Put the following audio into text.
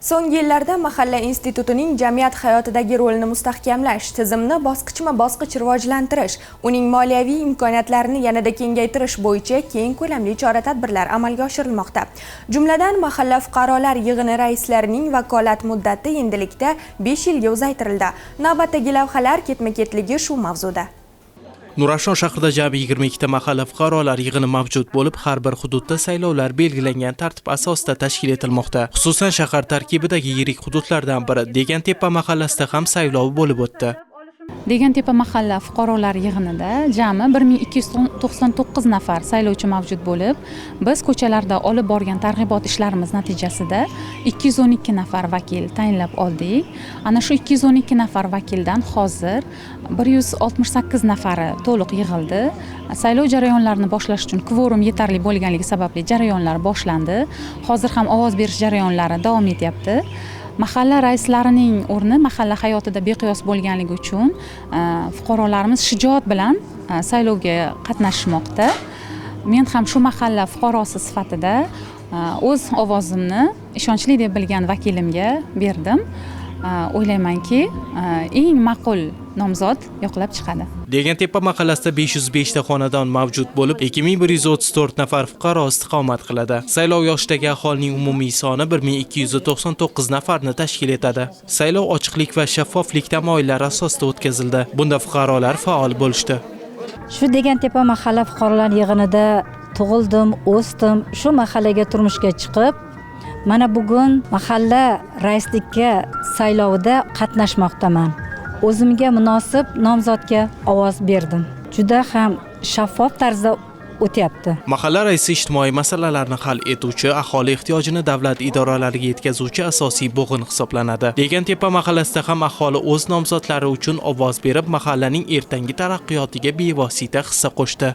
So'nggi yillarda mahalla institutining jamiyat hayotidagi rolini mustahkamlash, tizimni bosqichma-bosqich rivojlantirish, uning moliyaviy imkoniyatlarini yanada kengaytirish bo'yicha keng ko'lamli chora-tadbirlar amalga oshirilmoqda. Jumladan, mahalla fuqarolar yig'ini raislarining vakolat muddati endilikda 5 yilga uzaytirildi. Navbatdagi lavhalar ketma-ketligi shu mavzuda. Nurafshon shahrida jami 22 ta mahalla fuqarolar yig'ini mavjud bo'lib, har bir hududda saylovlar belgilangan tartib asosida tashkil etilmoqda. Xususan, shahar tarkibidagi yirik hududlardan biri Degantepa mahallasida ham saylov bo'lib o'tdi. Degantepa mahalla fuqarolar yig'inida jami 1299 nafar saylovchi mavjud bo'lib, biz ko'chalarda olib borgan targ'ibot ishlarimiz natijasida 212 nafar vakil tayinlab oldik. Ana shu 212 nafar vakildan hozir 168 nafari to'liq yig'ildi. Saylov jarayonlarini boshlash uchun kvorum yetarli bo'lganligi sababli jarayonlar boshlandi. Hozir ham ovoz berish jarayonlari davom etyapti. Mahalla raislarining o'rni mahalla hayotida beqiyos bo'lganligi uchun fuqarolarimiz shijoat bilan saylovga qatnashmoqda. Men ham shu mahalla fuqarosi sifatida o'z ovozimni ishonchli deb bilgan vakilimga berdim. O'ylaymanki, eng ma'qul nomzod yoqlab chiqadi. Degantepa mahallasida 505 ta xonadon mavjud bo'lib, 2134 nafar fuqaro istiqomat qiladi. Saylov yoshidagi aholining umumiy soni 1299 nafarni tashkil etadi. Saylov ochiqlik va shaffoflik tamoyillari asosida o'tkazildi. Bunda fuqarolar faol bo'lishdi. Shu Degantepa mahalla fuqarolar yig'inida tug'ildim, o'sdim. Shu mahallaga turmushga chiqib, mana bugun mahalla raislikka saylovida qatnashmoqdaman. O'zimga munosib nomzodga ovoz berdim. Juda ham shaffof tarzda o'tyapti. Mahalla raisi ijtimoiy masalalarni hal etuvchi, aholi ehtiyojini davlat idoralariga yetkazuvchi asosiy bo'g'in hisoblanadi. Degantepa mahallasida ham aholi o'z nomzodlari uchun ovoz berib, mahallaning ertangi taraqqiyotiga bevosita hissa qo'shdi.